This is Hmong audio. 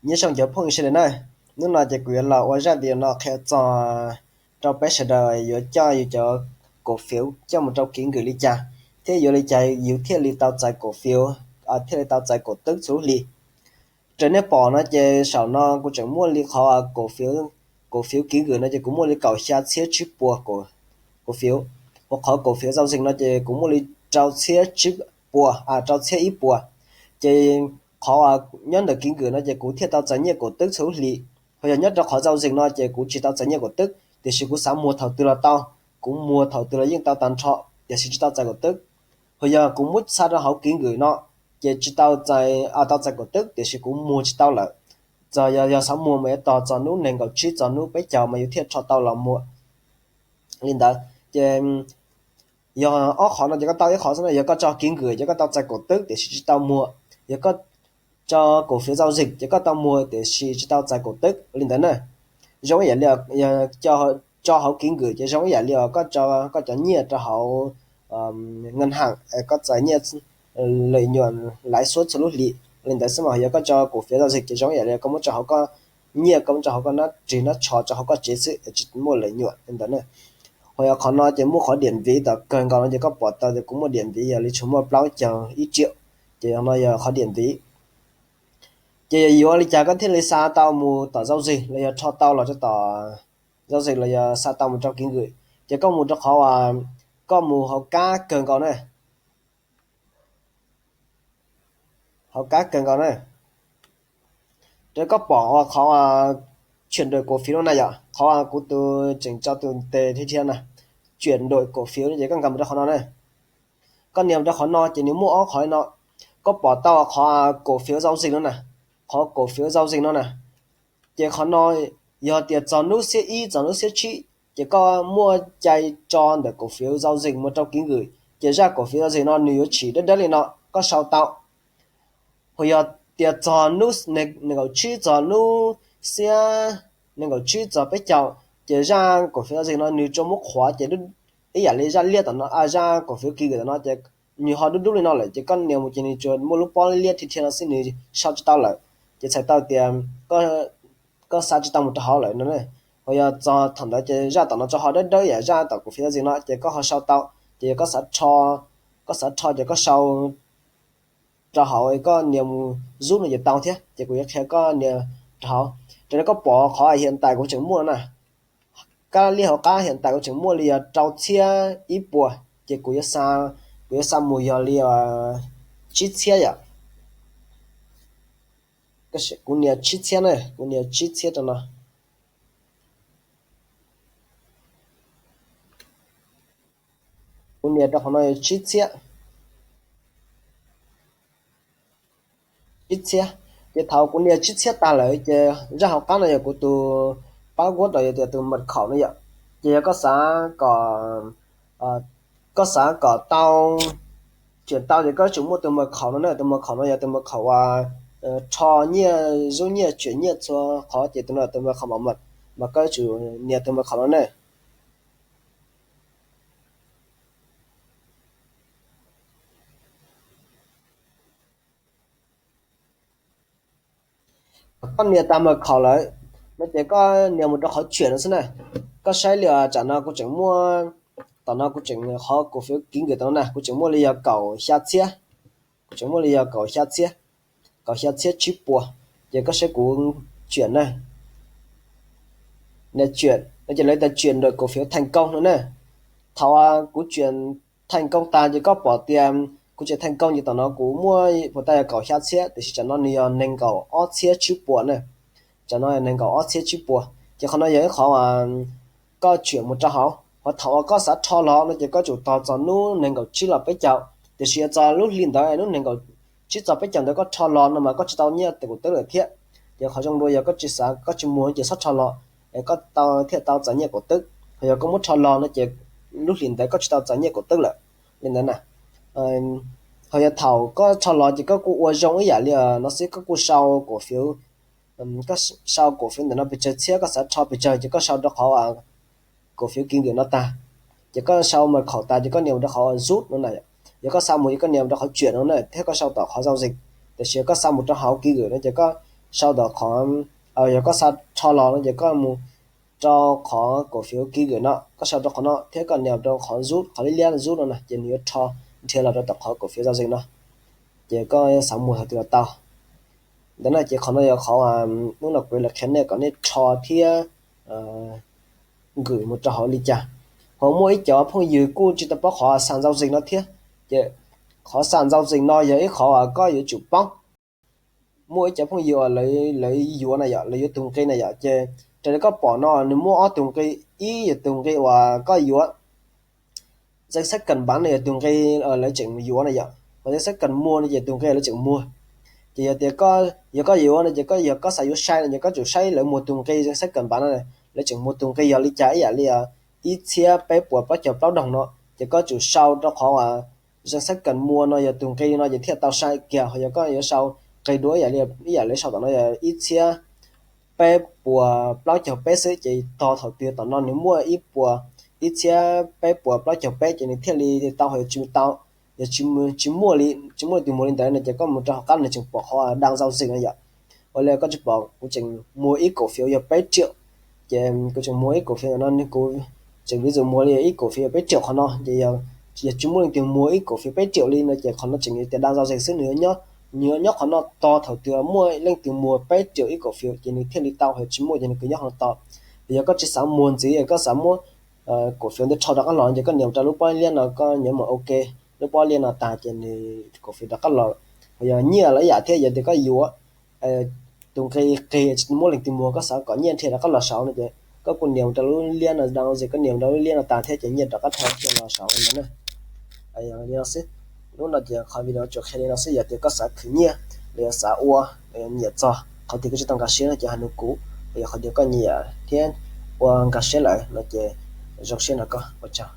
Nyob zoo cov phooj ywg sawv daws na, hnub no ces kuv yuav los ua zaj video no qhia txog rau peb sawv daws yuav coj yus cov cổ phiếu coj mus rau kev kwm li cas, thiab yuav li cas yus thiaj li tau txais cổ phiếu, thiaj li tau txais cổ tức txhua lub hli. Raws nej pom no ces saum no kuv tseem muaj li qhov cổ phiếu, cổ phiếu ký gửi no ces kuv muaj li kaum xya txhiab tsib puas cổ phiếu, hos qhov cổ phiếu giao dịch no ces kuv muaj li rau txhiab tsib puas, rau txhiab ib puas. Ces qhov nyob ntawm ký gửi no ces kuv thiaj tau txais nyiaj cổ tức txhua lub hlis. Hos yog nyob rau qhov giao dịch no ces kuv tsis tau txais nyiaj cổ tức, tiam sis kuv xav muag thaum twg los tau, kuv muag thaum twg los yeej tau tag nrho, tiam sis tsis tau txais cổ tức. Hos yog kuv muab xa rau hauv ký gửi no ces tsis tau txais, tau txais cổ tức tiam sis kuv muag tsis tau lawm. Txog yog, yog xav muag mas yuav tos txog hnub nees nkaum tsib txog hnub peb caug mas yus thiaj rho tau los muag. Li ntawd ces yog ob qhov no ces koj tau ib qhov xwb na, yog koj tso ký gửi ces koj tau txais cổ tức tiam sis tsis tau muag, yog koj tso cổ phiếu giao dịch ces koj tau muag tiam sis tsis tau txais cổ tức li ntawd na. Zoo ib yam li tso hauv ký gửi ces zoo ib yam li koj tso koj cov nyiaj rau hauv ngân hàng, koj txais nyiaj lợi nhuận lãi suất txhua lub hlis li ntawd xwb. Mas yog koj tso cổ phiếu giao dịch ces zoo ib yam li koj muab tso hauv koj nyiaj, koj muab tso hauv koj nab ris nab tsho, tso hauv koj tsev xwb, tsis muaj lợi nhuận li ntawd na. Hos yog qhov no ces muaj qhov điểm ví tom kawg nkaus no ces koj pom tau tias kuv muaj điểm ví yog li tsuas muaj plaub caug ib triệu, ces no yog qhov điểm ví. Ces yog yuav li cas koj thiaj li xa tau mus tom giao dịch los yog rho tau los rau tom giao dịch los yog xa tau mus rau ký gửi, ces koj mus rau qhov, koj mus hauv kab kawg nkaus na, hauv kab kawg nkaus na. Rau koj pom ua qhov chuyển đổi cổ phiếu no na yom, qhov kuv tus tseem tso tus tes thiab thiab na, chuyển đổi cổ phiếu no ces koj nkag mus rau qhov no na. Koj nias mus rau qhov no ces nws muaj ob qhov li no. Koj pom tau qhov cổ phiếu giao dịch no na, qhov cổ phiếu giao dịch no na. Ces qhov no yog tias txog hnub xiab ib txog hnub xiab tsib ces koj muaj cai tso ntawm cổ phiếu giao dịch mus rau ký gửi, ces zaj cổ phiếu giao dịch no nws yuav tshwm dawb dawb li no, koj sau tau. Hos yog tias txog hnub nees nkaum tsib txog hnub xiab, nees nkaum tsib txog peb caug, ces zaj cổ phiếu giao dịch no nws tsuas muab qhuav ces ib yam li zaj liab tom no, zaj cổ phiếu ký gửi tom no ces nws ho dub dub li no lawm ces koj nias mus ces nws tsuas muaj lub pob liab thiab thiab no xwb, nws sau tsis tau lawm. Ces txhais tau tias koj xa tsis tau mus rau hauv lawm no ne. Hos yog txog thaum ntawd ces zaj tom no tso ho dawb dawb yam zaj tom cổ phiếu giao dịch no ces koj ho sau tau. Ces yog koj xav rho, koj xav rho ces koj sau rau hauv, koj nias mus zub no ces tau thiab. Ces kuv yuav qhia koj nias rau hauv. Raws li koj pom qhov hiện tại kuv tseem muaj no na, kab liab hauv qab hiện tại kuv tseem muaj li yog rau txhiab ib puas, ces kuv yuav xa, kuv yuav xa mus yog li tsib txhiab yom. Kuv nias tsib txhiab na, kuv nias tsib txhiab rau no. Kuv nias rau qhov no yog tsib txhiab, tsib txhiab. Ces thaum kuv nias tsib txhiab tag lawm ces zaj hauv qab no yog kuv tus pab guab rau yog tias tus mật khẩu no yom. Ces yog koj xav kom, koj xav kom tau, chuyển tau ces koj tsum muaj tus mật khẩu no na, tus mật khẩu no yog tus mật khẩu uas rho nyiaj, zub nyiaj, chuyển nyiaj txhua qhov ces tus no tus mật khẩu bảo mật, mas koj tsum nias tus mật khẩu no na. Koj nias tag mật khẩu lawm no ces koj nias mus rau qhov chuyển no xwb na. Koj saib li os, tsam no kuv tseem muaj, tom no kuv tseem qhov cổ phiếu ký gửi tom no na kuv tseem muaj li yog kaum xya txhiab, kuv tseem muaj li yog kaum xya txhiab, kaum xya txhiab tsib puas. Ces koj saib kuv chuyển na, nias chuyển no ces lawv tias chuyển đổi cổ phiếu thành công no na. Thaum kuv chuyển thành công tag ces koj pom tias kuv chuyển thành công ces tom no kuv muaj puas tas yog kaum xya txhiab tiam sis tsam no nws yog nees nkaum ob txhiab tsib puas na. Tsam no nees nkaum ob txhiab tsib puas ces qhov no yog ib qhov koj chuyển mus rau hauv. Hos thaum uas koj xav rho los no ces koj tsum tos txog hnub nees nkaum tsib los peb caug, tiam sis yog txog lub hli ntawd hnub nees nkaum tsib txog peb caug ntawd koj rho los no mas koj tsis tau nyiaj tes kaum tawb lawm thiab. Ces qhov zoo dua yog koj tsis xav, koj tsis muag ces txhob rho los, es koj tau thiaj tau txais nyiaj kaum tawb. Hos yog koj muab rho los no ces lub hlis ntawd koj tsis tau txais nyiaj kaum tawb lawm li ntawd na. Hos yog thaum koj rho los ces koj kuj ua zoo ib yam li no xwb, koj kuj sau cổ phiếu, koj sau cổ phiếu ntawm no pes tsawg txhiab, koj xav rho pes tsawg ces koj sau rau qhov cổ phiếu ký gửi no tag, ces koj sau mật khẩu tas ces koj nias mus rau qhov rút no na. Yog koj xa mus ces koj nias mus rau qhov chuyển no na thiab koj sau tom qhov giao dịch. Tiam sis koj xa mus rau hauv ký gửi no ces koj sau tom qhov, yog koj xa rho los no ces koj mus rau qhov cổ phiếu ký gửi no, koj sau rau qhov no thiab koj nias rau qhov rút, qhov liab liab rút no na ces nws yuav rho nrhiav los rau tom qhov cổ phiếu giao dịch no, ces koj xav muag thaum twg los tau. Ntawd na ces qhov no yog qhov hnub no kuv yuav los qhia nej kom nej rho thiab gửi mus rau hauv li cas. Ho muaj ib cov phooj ywg kuj tsis tau paub qhov sàn giao dịch no thiab, ces qhov sàn giao dịch no yog ib qhov uas koj yuav tsum paub. Muaj ib cov phooj ywg uas lawv yuav na yom, lawv yuav tus nqi na yom, ces raws li koj pom no nws muaj ob tus nqi, ib yog tus nqi uas koj yuav danh sách cần bán no yog tus nqi lawv tseem yuav na yom, ho danh sách cần mua no ces tus nqi lawv tseem muag. Ces yog tias koj, yog koj yuav no ces koj, yog koj xav yuav sai no ces koj tsum saib lawv muag tus nqi danh sách cần bán no, lawv tseem muag tus nqi yog li cas, ib yam li ib txhiab peb puas plaub caug plaub đồng no, ces koj tsum sau rau qhov danh sách cần mua no yog tus nqi no ces thiaj tau sai kiag. Ho yog koj yuav sau nqi dua ib yam li, ib yam li sau tom no yog ib txhiab peb puas plaub caug peb xwb, ces tos thaum twg tom no nws muaj ib puas, ib txhiab peb puas plaub caug peb ces nws thiaj li tau, ho yog tsis tau, yog tsis muaj li, tsis muaj leej twg muag li ntawd no ces koj mus rau hauv qab nws tseem pom qhov đang giao dịch no yom. Ua li koj tsis pom kuv tseem muag ib cổ phiếu yog peb triệu, ces kuv tseem muag ib cổ phiếu no, kuv tseem ví dụ muag li ib cổ phiếu yog peb triệu qhov no ces yog tsis muaj leej twg muag ib cổ phiếu peb triệu li no ces qhov no tseem tias đang giao dịch xwb, nws yuav nyob, nws yuav nyob qhov no tos thaum twg muaj leej twg muag peb triệu ib cổ phiếu ces nws thiaj li tau, ho tsis muaj ces nws kuj nyob qhov no tos. Yog koj tsis xav muag ntxiv, koj xav muab cổ phiếu ntawd rho rov qab los ces koj nias rau lub pob liab no, koj nias mus OK lub pob liab no tas ces nws cổ phiếu rov qab los. Ho yog nyiaj los ib yam thiab, yog tias koj yuav tus nqi qig tsis muaj leej twg muag, koj xav kom nyiaj nrhiav rov qab los saud no ces koj kuj nias rau lub liab no, đang giao dịch, koj nias rau lub liab no tas thiab ces nyiaj rov qab rho kiag los saud li ntawd na. Li no xwb. Hnub no ces qhov video tsuas qhia li no xwb, yog tias koj xav khwv nyiaj los yog xav ua, los yog nyiam txog qhov twg koj tsis tau nkag siab no ces hais nug kuv, los yog qhov twg koj nyiam thiab ua nkag siab lawm no ces zoo siab nrog koj ua tsaug.